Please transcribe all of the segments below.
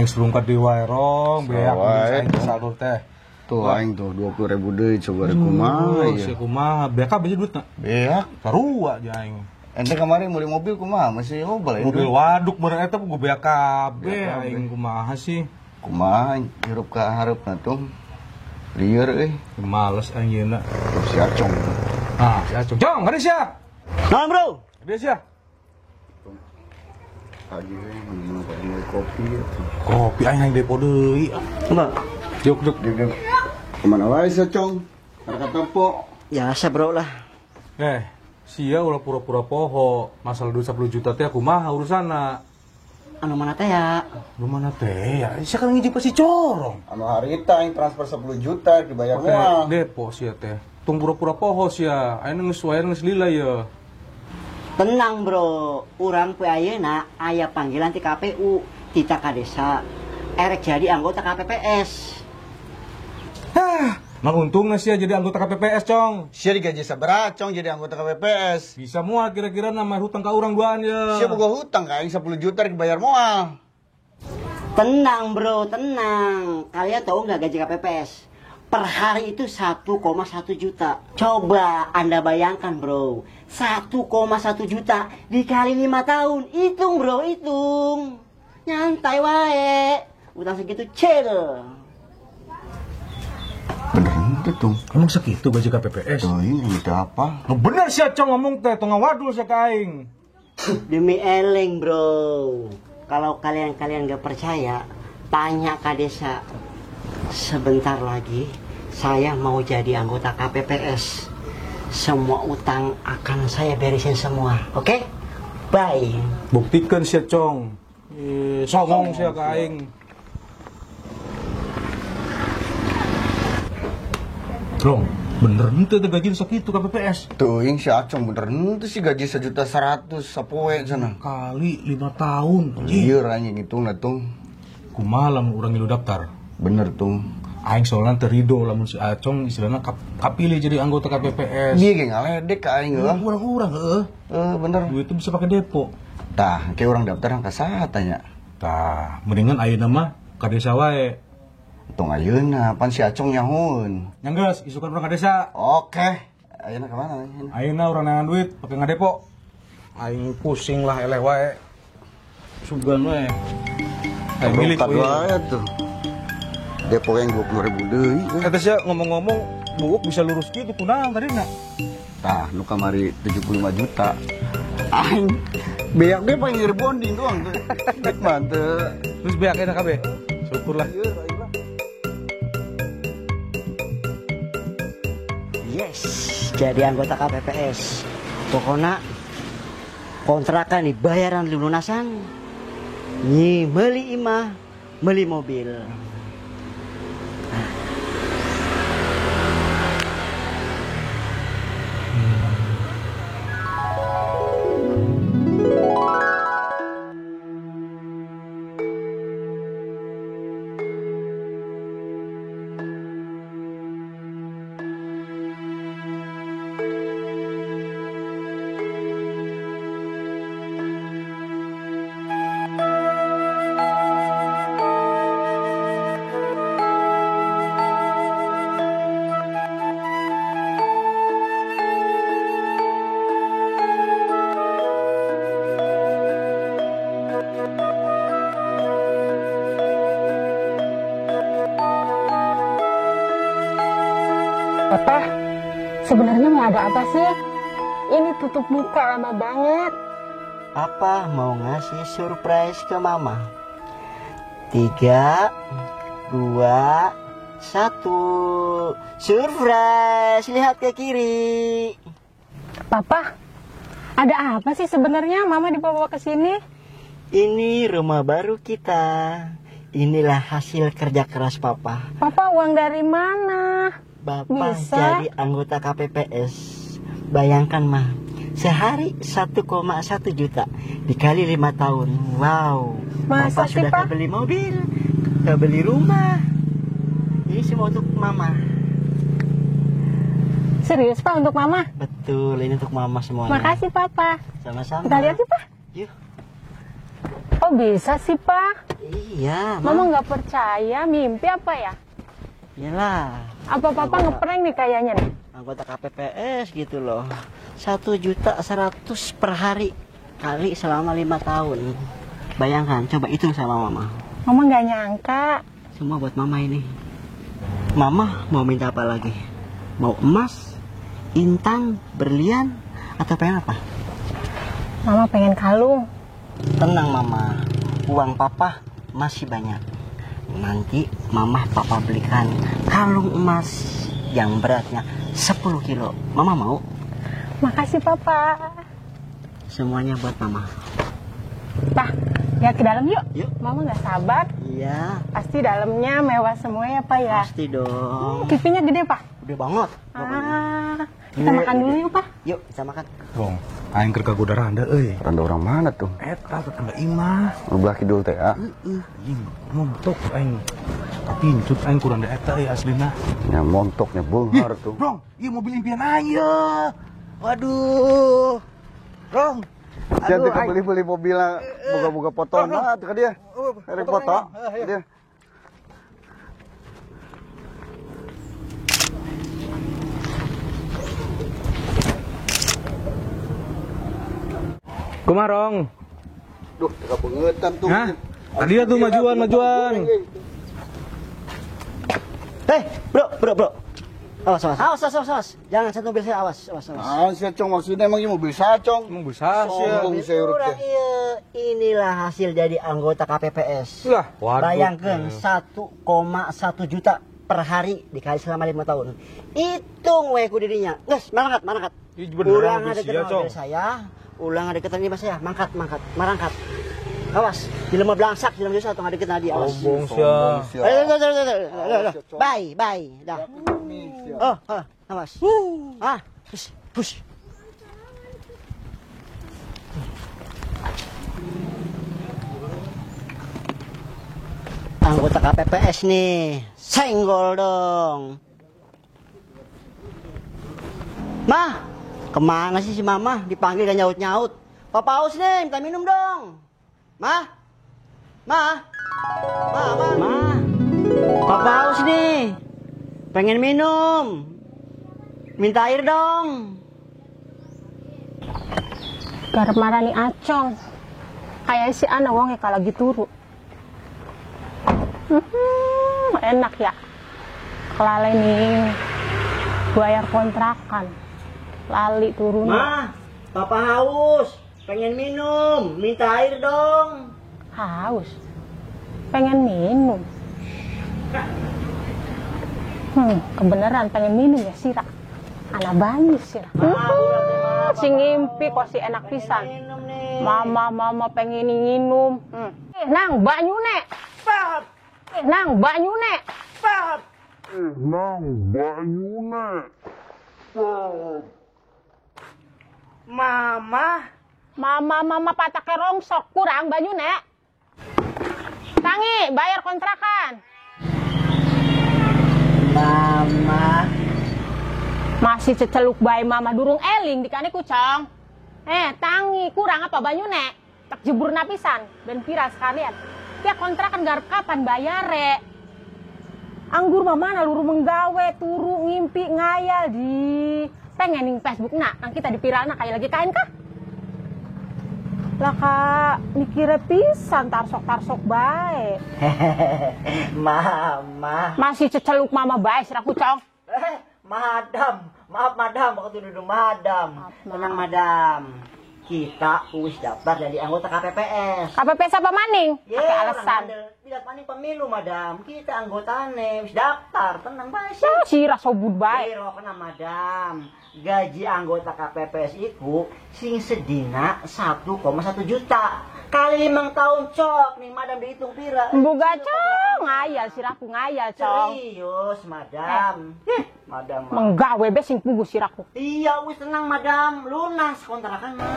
Aing serungkat di wae rong, beak aing salur teh. Tuh aing tuh 20.000 deui coba rek kumaha ieu. Sia kumaha, beak kabeh duitna. Beak sarua jeung aing. Ente kemarin beli mobil kumaha masih loba lain. Mobil waduk bener eta gue beak kabeh aing kumaha sih. Kumaha hirup ka hareupna tuh. Lieur euy. Males aing yeuna. Tuh si Acong. Ah, si Acong. Jong, kade sia. Naon, Bro? Kade sia. Pagi euy mun beli kopi atuh. Kopi aing hayang depo deui. Enggak. Juk juk. Kemana wae sia, Cong? Karek tempo. Ya, asa bro lah. Sia ulah pura-pura poho. Masalah duit 10 juta teh kumaha urusanna? Anu mana teh ya? Anu mana teh ya? Sia kan ngijip si corong. Anu harita aing transfer 10 juta dibayar moal. Depo sia teh. Tong pura-pura poho sia. Aing geus wae geus lila ye. Tenang bro, urang poe ayeuna aya panggilan ti KPU, tita ka desa. Erek jadi anggota KPPS. Hah, mang untungna sia jadi anggota KPPS, Cong. Sia digaji sabaraha, Cong, jadi anggota KPPS? Bisa moal kira-kira nama hutang ka urang duaan ye. Sia boga hutang ka aing 10 juta rek dibayar moal. Tenang bro, tenang. Kalian tahu nggak gaji KPPS? Per hari itu 1,1 juta. Coba Anda bayangkan bro, 1,1 juta dikali 5 tahun. Hitung bro, hitung. Nyantai wae. Utang segitu chill. Bener itu tuh. Emang segitu gaji KPPS? Tuh ini itu apa? Nah, bener sih Acong ngomong teh, tong ngawadul sia ka aing. Demi eleng bro. Kalau kalian-kalian gak percaya, tanya ke desa. Sebentar lagi saya mau jadi anggota KPPS. Semua utang akan saya beresin semua. Oke? Bye. Buktikan sih Cong. Songong sih ka aing. Rong, bener henteu teh gaji sakitu KPPS. Teuing si Acong bener henteu sih gaji 1.100.000 sapoe cenah. Kali 5 tahun. Lieur anjing hitungna tuh. Kumaha lamun urang ngilu daftar? Bener tuh. Aing soalna teu rido lamun si Acong istilahna kapilih jadi anggota KPPS. Iya ge ngaledek ka aing heuh. Urang-urang heuh. Heuh bener. Duit itu bisa pakai depo. Tah, ke urang daftar ka saha tanya? Tah, mendingan ayeuna mah ka desa wae. Tong ayeuna pan si Acong nyahoeun. Nya geus, isukan urang ka desa. Oke. Ayeuna ka mana ayeuna? Ayeuna urang neangan duit pake ngadepo. Aing pusing lah eleh wae. Sugan wae. Aing milik wae tuh. Depo yang 20.000 deui. Eta sia ngomong-ngomong buuk bisa lurus kitu kunaon tadi na? Tah, nu kamari 75 juta. Aing beak ge paling rebonding doang tuh. Duit mah teu. Terus beak enak kabeh. Syukurlah. Yes, jadi anggota KPPS. Pokoknya kontrakan dibayaran lunasan. Nyi beli imah, beli mobil. Papa, sebenarnya mau ada apa sih? Ini tutup muka lama banget. Papa mau ngasih surprise ke Mama. 3, 2, 1. Surprise, lihat ke kiri. Papa, ada apa sih sebenarnya Mama dibawa ke sini? Ini rumah baru kita. Inilah hasil kerja keras Papa. Papa, uang dari mana? Bapak bisa jadi anggota KPPS. Bayangkan mah, sehari 1,1 juta dikali 5 tahun. Wow. Masa Bapak sudah sih, Pak? Beli mobil, beli rumah. Ini semua untuk Mama. Serius Pak, untuk Mama? Betul, ini untuk Mama semuanya. Makasih Papa. Sama-sama. Kita lihat sih Pak. Yuk. Oh Kok bisa sih, Pak? Iya, Mama nggak percaya, mimpi apa ya? Iyalah. Apa Papa ngeprank nih kayaknya nih? Anggota KPPS gitu loh. 1.100.000 per hari kali selama 5 tahun. Bayangkan, coba hitung sama Mama. Mama nggak nyangka. Semua buat Mama ini. Mama mau minta apa lagi? Mau emas, intan, berlian, atau pengen apa? Mama pengen kalung. Tenang Mama, uang Papa masih banyak. Nanti Mama Papa belikan kalung emas yang beratnya 10 kilo. Mama mau? Makasih Papa. Semuanya buat Mama. Pak, ya ke dalam yuk. Yuk. Mama nggak sabar. Iya. Pasti dalamnya mewah semua ya Pak ya. Pasti dong. TV-nya gede Pak. Gede banget. Ah, kita makan dulu yuk Pak. Yuk kita makan. Bong, aing keur kagoda randa euy. Randa orang mana tuh? Eta tetangga imah. Nu belah kidul teh ah. Heeh, anjing montok aing. Tapi incut aing ku randa eta euy aslina. Nya montoknya beunghar tuh. Rong, ieu mobil impian aing ye. Waduh. Rong. Jangan beli-beli mobil buka-buka foto nah tuh ka dia. Rek foto. Dia. Kumaha Rong? Duh, teu kabeungetan tuh. Hah? Tadi tuh majuan, majuan. Bro. Awas, awas. Awas, awas, awas. Jangan satu mobil saya, awas, awas, awas. Ah, sia Cong, maksudnya emang ini mobil saya, Cong. Emang mobil saya, sia. Sombong sia urut teh. Inilah hasil jadi anggota KPPS. Lah, waduh. Bayangkan 1,1 juta per hari dikali selama 5 tahun. Hitung we ku dirinya. Geus, marangkat, marangkat. Ulang ada dekat mobil saya, ulang ada dekat ini saya, mangkat, mangkat, marangkat. Awas, jelema blangsak, jelema susah atau ngadeket tadi, awas. Sombong sia. Bye, bye, dah. Oh, oh, awas. Ah, push, push. Anggota KPPS nih, senggol dong. Ma, kemana sih si Mama? Dipanggil gak nyaut-nyaut. Papa haus nih, minta minum dong. Ma, ma, ma, ma, ma. Papa haus nih, pengen minum, minta air dong. Garap marani Acong, kayak si Ana wong kalau lagi turu. Enak ya, kelalen nih, bayar kontrakan, lali turun. Ma, Papa haus. Pengen minum, minta air dong. Haus, pengen minum. Kebenaran pengen minum ya sira. Anak bayi sira. Sing ngimpi kok si enak pisan. Mama, mama pengen minum. Nang banyune. Nang banyune. Nang banyune. Mama. Mama, mama patake rongsok, kurang banyu nek. Tangi, bayar kontrakan. Mama. Masih ceceluk bae mama durung eling dikane kucong. Tangi, kurang apa banyu nek? Tak jebur napisan, ben viral sekalian. Ya kontrakan garap kapan bayar rek? Anggur mama naluru menggawe, turu ngimpi ngayal di pengen ning Facebook nak, nang kita dipiralna kayak lagi kain kah? Lah kak, mikirnya pisan tarsok-tarsok bae. Mama. Masih ceceluk mama bae sira kucong. Madam, maaf madam, aku duduk madam. Maaf, tenang madam. Kita wis daftar jadi anggota KPPS. KPPS apa maning? Yeah, pakai alasan. Tidak maning pemilu madam. Kita anggotane wis daftar, tenang bae. Sira sobut bae. Sira kena madam. Gaji anggota KPPS iku sing sedina 1,1 juta. Kali 5 tahun cok nih madam dihitung pira. Boga cok, ngayal siraku ngayal cok. Serius madam. Madam. Menggawe be sing pugu siraku. Iya wis tenang madam, lunas kontrakan mah.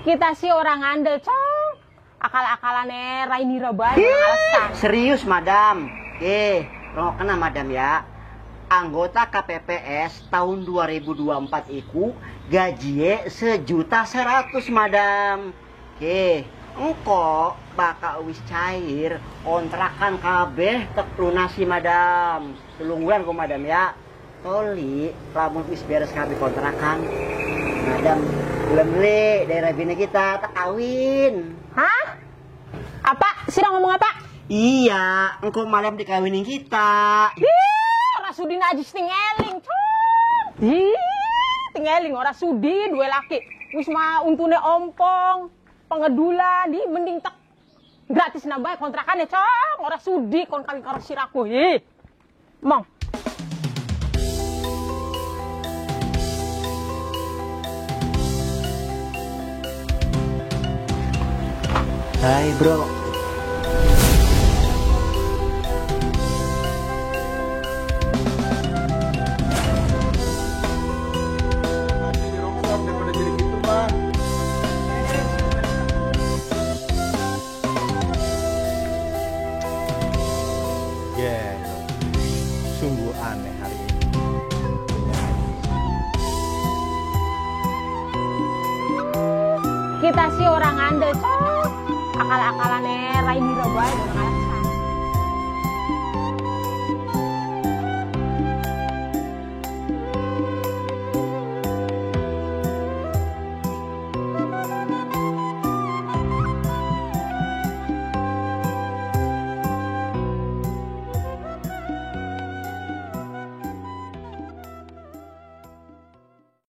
Kita sih orang andel cok. Akal-akalane Rainira bae alasan. Serius madam. Rong kena madam ya. Anggota KPPS tahun 2024 iku gajiye 1.100.000 madam. Oke, Engko bakal wis cair kontrakan kabeh tek lunasi madam. 3 bulan kok madam ya. Toli lamun wis beres kabeh kontrakan. Madam belum beli daerah bini kita tak kawin. Hah? Apa? Sira ngomong apa? Iya, engko malam dikawinin kita. Ih, ora sudi najis tingeling, Cong. Ih, tingeling ora sudi duwe laki. Wis mah untune ompong, pengedulan, di mending tek gratis nambah kontrakannya, Cong. Ora sudi kon kawin karo siraku. Ih. Mong. Hai, bro. Daripada jadi gitu, Bang. Yeah. Sungguh aneh hari ini. Kita sih orang andel, Cong. Akal-akalan Rai Dira bae.